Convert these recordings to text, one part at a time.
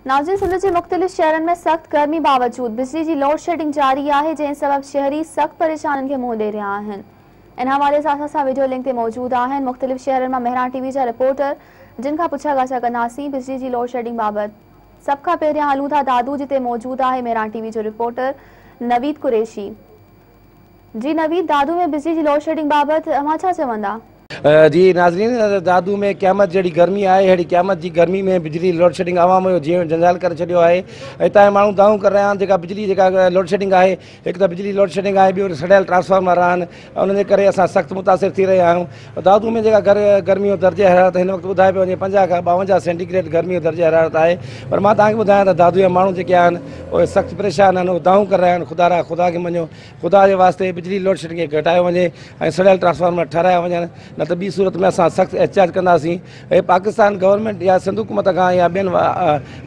ناظرين سنڌ جي مختلف شهرن ۾ سخت گرمي باوجود بجلي جي لوڊشيڊنگ جاري آهي جنهن سبب شهري سخت پريشانين کي منهن ڏئي رهيا آهن. ان حوالي سان اسان سان وڊيو لنڪ تي موجود آهن مختلف شهرن مان مهراڻ ٽي وي جا رپورٽر جن کان پڇا ڳاڇا ڪنداسين بجلي جي لوڊشيڊنگ بابت. سڀ کان پهريان هلون ٿا دادو جتي موجود آهي مهراڻ ٽي وي جو رپورٽر نويد قريشي. جي نويد دادو ۾ بجلي جي لوڊشيڊنگ بابت اوهان ڇا چوندا؟ جي ناظرين دادو ۾ قيامت جهڙي گرمي آهي اهڙي قيامت جي گرمي ۾ بجلي لوڊشيڊنگ عوام جو جيئڻ جنجال ڪري ڇڏيو آهي هتان جا ماڻهو دانهون ڪري رهيا آهن جيڪا بجلي جيڪا لوڊشيڊنگ آهي هڪ ته بجلي لوڊشيڊنگ آهي ٻيو سڙيل ٽرانسفارمر آهن انهن جي ڪري اسان سخت متاثر ٿي رهيا آهيون دادو ۾ جيڪا گرمي جو درجه حرارت هن وقت ٻڌايو پيو وڃي 50 کان 52 سينٽي گريڊ گرمي جو درجه حرارت آهي پر مان توهان کي ٻڌايان ته دادو جا ماڻهو جيڪي آهن اهي سخت پريشان آهن اهي دانهون ڪري رهيا آهن خدا را خدا کي مڃو خدا جي واسطي بجلي لوڊشيڊنگ کي گهٽايو وڃي ۽ سڙيل ٽرانسفارمر ٺهرايا وڃن نه ته ٻي صورت ۾ اسان سخت احتجاج ڪنداسين ۽ پاڪستان گورنمينٽ يا سنڌ حڪومت کان يا ٻين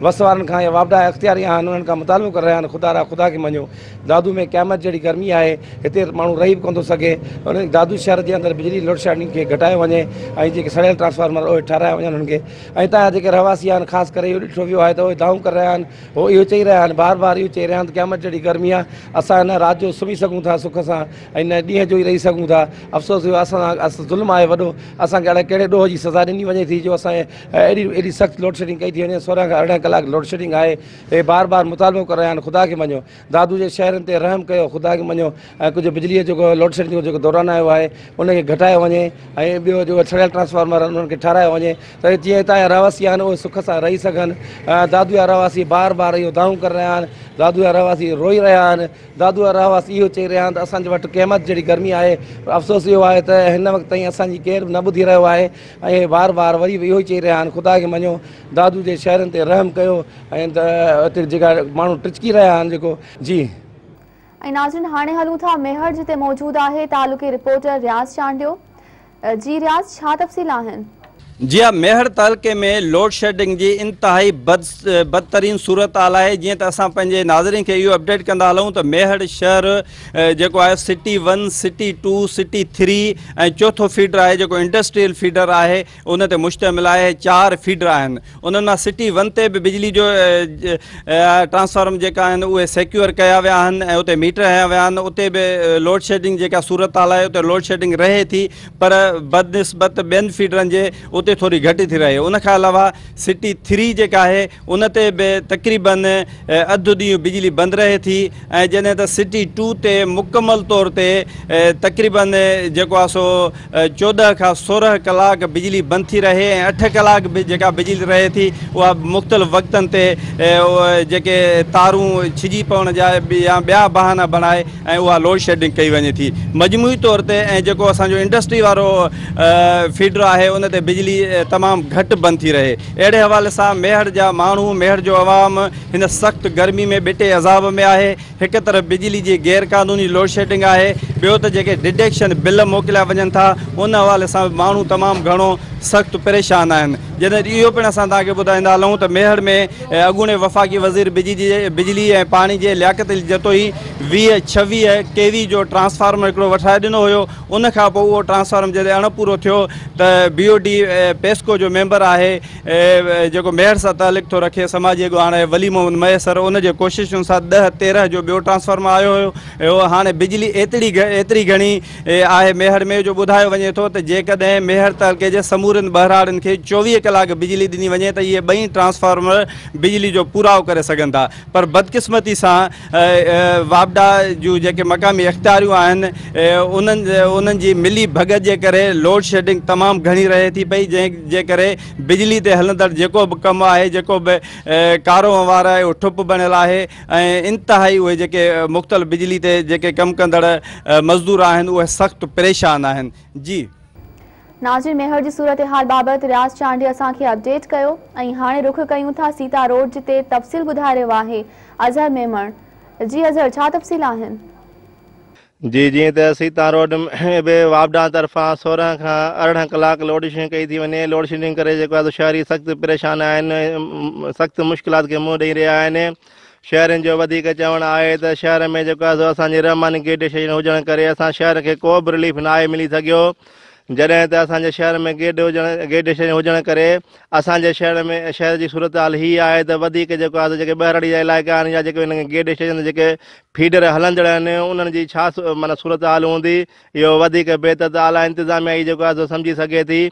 وس وارن کان يا واپڊا اختياري آهن انهن کان مطالبو ڪري رهيا آهن خدا را خدا کي مڃو دادو ۾ قيامت جهڙي گرمي آهي هتي ماڻهو رهي به ڪونه ٿو سگهي ان دادو شهر جي اندر بجلي لوڊشيڊنگ کي گهٽايو وڃي ۽ جيڪي سڙيل ٽرانسفارمر اهي ٺهرايا وڃن انهن کي ۽ هتان جا جيڪي رهواسي آهن خاص ڪري اهو ڏٺو ويو آهي ته اهي دانهون ڪري رهيا آهن هو اهو چئي رهيا آهن بار بار اهو چئي رهيا آهن ته قيامت جهڙي گرمي آهي اسان نه رات جو سمهي سگهون ٿا سک سان ۽ نه ڏينهن جو ئي رهي سگهون ٿا افسوس اهو اسان سان ظلم آهي وڏو اسان کي الائي ڪهڙي ڏوهه جي سزا ڏني وڃي ٿي جو اسان اهڙي ايڏي سخت لوڊشيڊنگ ڪئي ٿي وڃي 16 کان 18 ڪلاڪ لوڊشيڊنگ آهي هي بار بار مطالبو ڪري رهيا آهن خدا کي مڃو دادو جي شهرين تي رحم ڪيو خدا کي مڃو ۽ ڪجهه بجليء جيڪو لوڊشيڊنگ جو جيڪو دوران آيو آهي ان کي گهٽايو وڃي ۽ ٻيو جيڪو سڙيل ٽرانسفارمر آهن انهن کي ٺهرايو وڃي ته جيئن هتان جا رهواسي آهن اهي سک سان رهي سگهن دادو جا رهواسي بار بار اهو دانهون ڪري رهيا آهن دادو جا رهواسي روئي رهيا آهن دادو جا رهواسي اهو چئي رهيا آهن ته اسان جي وٽ قيامت جهڙي گرمي آهي پر افسوس اهو آهي ته هن وقت تائين اسان جي ڪير به نه ٻڌي رهيو آهي ۽ اهي بار بار وري به اهو ئي چئي رهيا آهن خدا کي مڃو دادو جي شهرين تي رحم ڪيو ۽ اتي جيڪا ماڻهو ٽچڪي رهيا آهن جيڪو جي. ۽ ناظرين هاڻي هلون ٿا ميهڙ جتي موجود آهي تعلقي رپورٽر رياض چانڊيو جي رياض ڇا تفصيل آهن؟ جي ها ميهڙ تعلقي ۾ لوڊشيڊنگ جي انتهائي بدترين صورتحال آهي جيئن ته اسان پنهنجي ناظرين کي اهو اپڊيٽ ڪندا هلون ته ميهڙ شهر جيڪو آهي سٽي 1 سٽي 2 سٽي 3 ۽ چوٿو فيڊر آهي جيڪو انڊسٽريل فيڊر آهي ان تي مشتمل آهي 4 فيڊر آهن انهن مان سٽي ون تي به بجلي جو ٽرانسفارم جيڪا آهن اهي سيڪيور ڪيا ويا آهن ۽ اتي ميٽر هنيا ويا آهن اتي به لوڊ شيڊنگ جيڪا صورتحال آهي اتي لوڊ شيڊنگ رهي ٿي پر بدنسبت ٻين فيڊرن جي اتي ٿوري گهٽ ٿي رهي ان کان علاوه سٽي ٿري جيڪا آهي ان تي به تقريبن اڌ ڏينهن بجلي بند رهي ٿي ۽ جڏهن ته سٽي ٽو تي مڪمل طور تي تقريبن جيڪو آهي سو 14 کان 16 ڪلاڪ بجلي بند ٿي رهي ۽ 8 ڪلاڪ به جيڪا بجلي رهي ٿي اها مختلف وقتن تي جيڪي تارون ڇڄي پوڻ جا يا ٻيا بهانا بڻائي ۽ اها لوڊ شيڊنگ ڪئي وڃي ٿي مجموعي طور تي ۽ جيڪو اسان جو انڊسٽري وارو فيڊر آهي ان تي بجلي تمام گهٽ بند ٿي رهي اهڙي حوالي سان ميهڙ جا ماڻهو ميهڙ جو عوام هن سخت گرمي ۾ ٻٽي عذاب ۾ آهي هڪ طرف بجلي جي غير قانوني لوڊشيڊنگ آهي ٻيو ته جيڪي ڊڊڪشن بل موڪليا وڃن ٿا ان حوالي سان به ماڻهو تمام گهڻو سخت پريشان آهن جڏهن اهو پڻ اسان توهان کي ٻڌائيندا هلون ته ميهڙ ۾ اڳوڻي وفاقي وزير بجلي ۽ پاڻي جي لياقت علي جتوئي 20 26 ڪي وي جو ٽرانسفارمر هڪڙو وٺرائي ڏنو هيو ان کان پوء اهو ٽرانسفارمر جڏهن اڻپورو ٿيو ته بي او ڊي پيسڪو جو ميمبر آهي جيڪو ميهڙ سان تعلق ٿو رکي سماجي اڳواڻ ولي محمد مهيسر ان جي ڪوششن سان 10 13 جو ٻيو ٽرانسفارمر آيو هيو هاڻي بجلي ايتري ايتري گهڻي آهي ميهڙ ۾ جو ٻڌايو وڃي ٿو ته جيڪڏهن ميهڙ تعلقي جي سمورين ٻهراڙين کي 24 ڪلاڪ بجلي ڏني وڃي ته اهي ٻئي ٽرانسفارمر بجلي جو پورائو ڪري سگهن ٿا پر بدقسمتي سان واپڊا جون جيڪي مقامي اختياريون آهن انهن انهن جي ملي ڀڳت جي ڪري لوڊ شيڊنگ تمام گهڻي رهي ٿي پئي جنهن جي ڪري بجلي تي هلندڙ جيڪو به ڪم آهي جيڪو به ڪاروهنوار آهي اهو ٺپ بڻيل آهي ۽ انتهائي اهي جيڪي مختلف بجلي تي جيڪي ڪم ڪندڙ مزدور آهن اهي سخت پريشان آهن جي. ناظرين ميهڙ جي صورتحال بابت رياض چانڊيي اسان کي اپڊيٽ ڪيو ۽ هاڻي رخ ڪيون ٿا سيتا روڊ جتي تفصيل ٻڌائي رهيو آهي اظهر ميمڻ جي اظهر ڇا تفصيل آهن؟ جي جيئن ته سيتا روڊ ۾ به واپڊا طرفان 16 کان 18 ڪلاڪ لوڊ شيڊنگ ڪئي ٿي وڃي لوڊ شيڊنگ ڪري جيڪو آهي شهري سخت پريشان آهن سخت مشڪلات کي منهن ڏئي رهيا آهن شهرين جو وڌيڪ چوڻ آهي ته شهر ۾ جيڪو آهي سو اسان جي رحماني گرڊ اسٽيشن هجڻ ڪري اسان شهر کي ڪو به رليف ناهي ملي سگهيو. جڏهن ته اسان جي شهر ۾ گيڊ هجڻ گيڊ اسٽيشن هجڻ ڪري اسان جي شهر ۾ شهر جي صورتحال هي آهي ته وڌيڪ جيڪو آهي جيڪي ٻهراڙي جا علائقا آهن يا جيڪي هن گيڊ اسٽيشن تي جيڪي فيڊر هلندڙ آهن انهن جي ڇا معنيٰ صورتحال هوندي اهو وڌيڪ بهتر ته اعليٰ انتظاميا ئي جيڪو آهي سو سمجهي سگهي ٿي.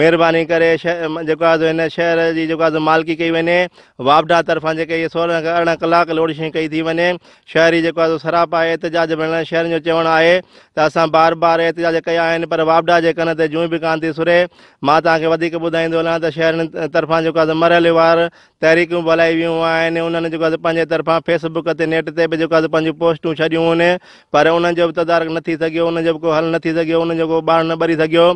مهرباني ڪري جيڪو آهي سو هن شهر جي جيڪو آهي سو مالڪي ڪئي وڃي. واپڊا طرفان جيڪي اهي 16 کان 18 ڪلاڪ لوڊشيڊنگ ڪئي ٿي وڃي. شهري جيڪو آهي سو سراپا احتجاج بڻيل شهرين جو چوڻ آهي ته اسان بار بار احتجاج ڪيا آهن پر واپڊا جي ڪن تي جونء به ڪانه ٿي سري. مان توهان کي وڌيڪ ٻڌائيندو هلان ته شهرين طرفان جيڪو آهي سو مرحليوار تحريڪون به هلائي ويون آهن انهن جيڪو آهي پنهنجي طرفان فيس بڪ تي نيٽ تي به جيڪو آهي پنهنجون پوسٽون ڇڏيون آهن پر انهن جو به تدارڪ نه ٿي سگهيو انهن جو به ڪو حل نه ٿي سگهيو انهن جو ڪو ٻاڻ نه ٻري سگهيو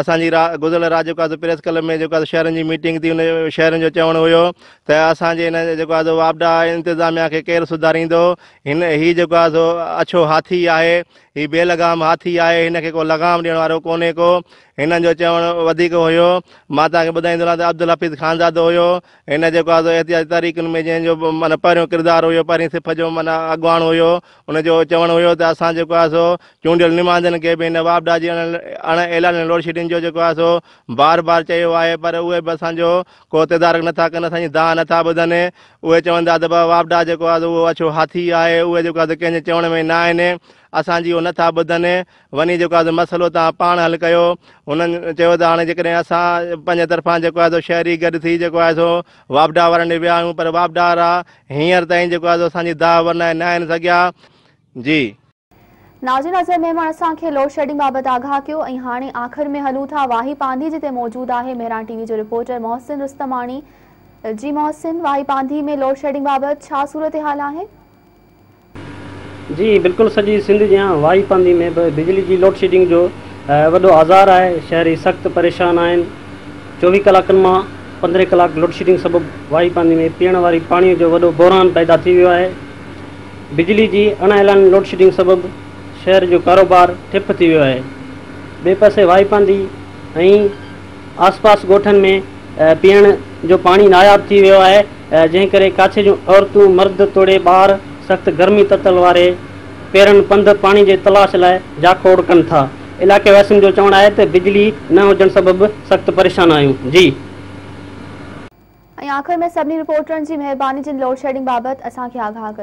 اسان جي گذريل رات جيڪو آهي پريس ڪلب ۾ جيڪو آهي شهرين جي ميٽنگ ٿي ان شهرين جو چوڻ هيو ته اسان جي هن جيڪو آهي واپڊا انتظاميا کي ڪير سڌاريندو هن هي جيڪو آهي سو اڇو هاٿي آهي هي بي لگام هاٿي آهي هن کي ڪو لگام ڏيڻ وارو ڪونهي ڪو هنن جو چوڻ وڌيڪ هيو. مان توهان کي ٻڌائيندو هلان ته عبدالحفيظ خانزادو هيو. هن جيڪو آهي سو احتجاجي تحريڪن ۾ جنهن جو معنيٰ پهريون ڪردار هيو، پهرين صف جو معنيٰ اڳواڻ هيو. ان جو چوڻ هيو ته اسان جيڪو آهي سو چونڊيل نمائندن کي به هن واپڊا جي اڻ اعلانيل لوڊشيڊنگ جو جيڪو آهي سو بار بار چيو آهي پر اهي به اسان جو ڪو تدارڪ نٿا ڪن، اسان جي دانهن نٿا ٻڌن. اهي چون ٿا ته واپڊا جيڪو آهي سو اهو اڇو هاٿي آهي، اهي جيڪو آهي سو ڪنهن جي چوڻ ۾ نه آهن، اسان جي اهو نٿا ٻڌن. وڃي جيڪو آهي سو مسئلو توهان پاڻ حل ڪيو. هنن چيو ته هاڻي جيڪڏهن اسان پنهنجي طرفان جيڪو آهي سو شهري گڏ ٿي جيڪو آهي سو واپڊا وارن ڏي ويا آهيون پر واپڊا وارا هينئر تائين جيڪو آهي سو اسان جي دانهن ورنائي نه آهن سگهيا. جي. ناظرين اظهر ميمڻ اسان کي لوڊشيڊنگ بابت آگاهه ڪيو ۽ هاڻي آخر ۾ هلون ٿا واهي پانڌي جتي موجود آهي مهراڻ ٽي وي جو رپورٽر محسن رستماڻي جي محسن واهي پانڌي ۾ لوڊشيڊنگ بابت ڇا صورتحال آهي؟ جي بلڪل سڄي سنڌ جيان واهي پانڌي ۾ به بجلي جي لوڊشيڊنگ جو وڏو آزار آهي، شهري سخت پريشان آهن، 24 ڪلاڪن مان 15 ڪلاڪ لوڊشيڊنگ سبب واهي پانڌي ۾ پيئڻ واري پاڻي جو وڏو بحران پيدا ٿي ويو آهي، بجلي جي اڻ اعلانيل لوڊشيڊنگ سبب شهر جو ڪاروبار ٺپ ٿي ويو آهي، ٻئي پاسي واهي پانڌي ۽ آس پاس ڳوٺن ۾ پيئڻ جو پاڻي ناياب ٿي ويو آهي، جنهن ڪري ڪاڇي جون عورتون، مرد توڙي ٻار سخت گرمي تتل واري پيرن پنڌ پاڻي جي تلاش لاء جاکوڙ ڪن ٿا. علائقي واسين جو چوڻ آهي ته بجلي نه هجڻ سبب سخت پريشان آهيون. جي. ۽ آخر ۾ سڀني رپورٽرن جي مهرباني جن لوڊشيڊنگ بابت اسان کي آگاهه ڪيو.